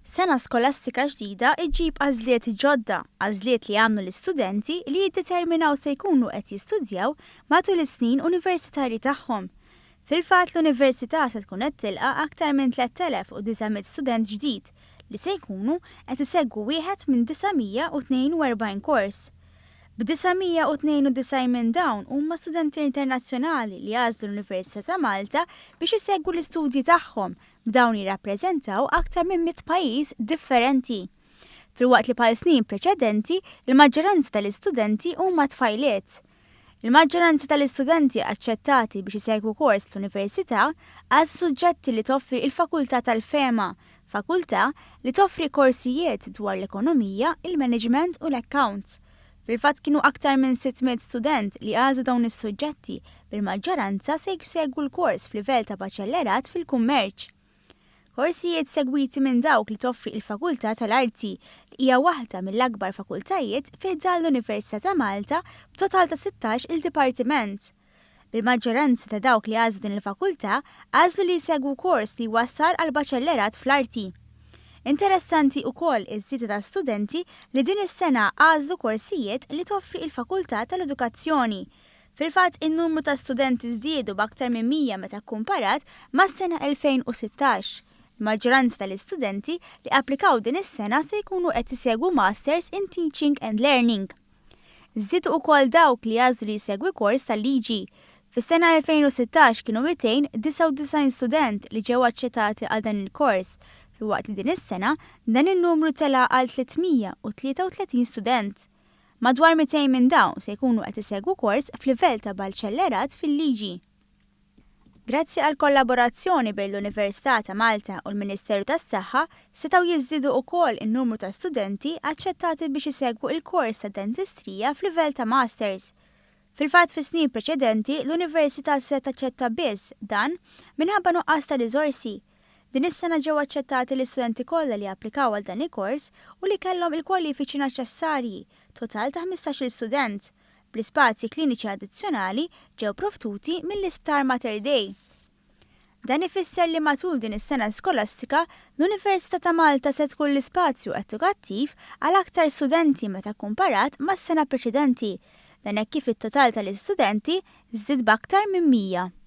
Sena skolastika ġdida ġġib għażliet ġodda, għażliet li jagħmlu l-istudenti li jiddeterminaw se jkunu qed jistudjaw matul is-snin universitarji tagħhom. Fil-fatt l-Università se tkun qed tilqa' aktar minn 3,900 student ġdid li se jkunu qed isegwu wieħed minn 942 kors. B'992 minn dawn huma studenti internazzjonali li għażlu l-Università ta' Malta biex isegwu l-istudji tagħhom, b'dawn jirrappreżentaw aktar minn 100 pajjiż differenti. Filwaqt li bħal snin preċedenti, il-maġġoranza tal-istudenti huma tfajliet. Il-maġġoranza tal-istudenti aċċettati biex isegwu kors fl-Università għażlu suġġetti li toffri il-Fakultà tal-Fehma, fakultà li toffri korsijiet dwar l-ekonomija, il-management u l-accounts. Fil-fatt kienu aktar minn 600 student li għażlu dawn is-suġġetti, bil-maġġoranza se jsegwu l-kors f'livell ta' baċellerat fil-kummerċ. Korsijiet segwiti minn dawk li toffri il-Fakultà tal-Arti, li hija waħda mill-akbar fakultajiet fi ħdan l-Università ta' Malta b'total ta' 16 il-dipartiment. Bil-maġġoranza ta' dawk li għażlu din il-fakultà għażlu li jsegwu kors li jwassal għal baċellerat fl-arti. Interessanti ukoll iż-żieda ta' studenti li din is-sena għażlu korsijiet li toffri il-Fakultà tal-Edukazzjoni. Fil-fatt in-numru ta' studenti żdiedu b'aktar minn 100 meta kkumparat mas-sena 2016. Il-maġġoranza tal-istudenti li applikaw din is-sena se jkunu qed isegwu Masters in Teaching and Learning. Żdiedu ukoll dawk li għażlu li jsegwi kors tal-liġi. Fis-sena 2016 kienu 299 student li ġew aċċettati għal dan il-kors, filwaqt li din is-sena dan in-numru tela' għal 333 student. Madwar 200 minn dawn se jkunu qed isegwu kors f'livell ta' baċellerat fil-liġi. Grazzi għal kollaborazzjoni bejn l-Università ta' Malta u l-Ministeru tas-Saħħa setgħu jiżdiedu ukoll in-numru ta' studenti aċċettati biex isegwu il-kors ta' dentistrija f'livell ta' Masters. Fil-fatt fis-snin preċedenti l-Università setgħet taċċetta biss dan minħabba nuqqas ta' riżorsi. Din is-sena ġew aċċettati l-istudenti kollha li applikaw għal dan il-kors u li kellhom il-kwalifiċi neċessarji, total ta' 15-il student. Bl-ispazji kliniċi addizzjonali ġew provduti mill-Isptar Mater Dei. Dan ifisser li matul din is-sena skolastika, l-Università ta' Malta se tkun l-ispazju edukattiv għal aktar studenti meta kkumparat mas-sena preċedenti. Dan hekk kif it-total tal-istudenti żdied b'aktar minn 100.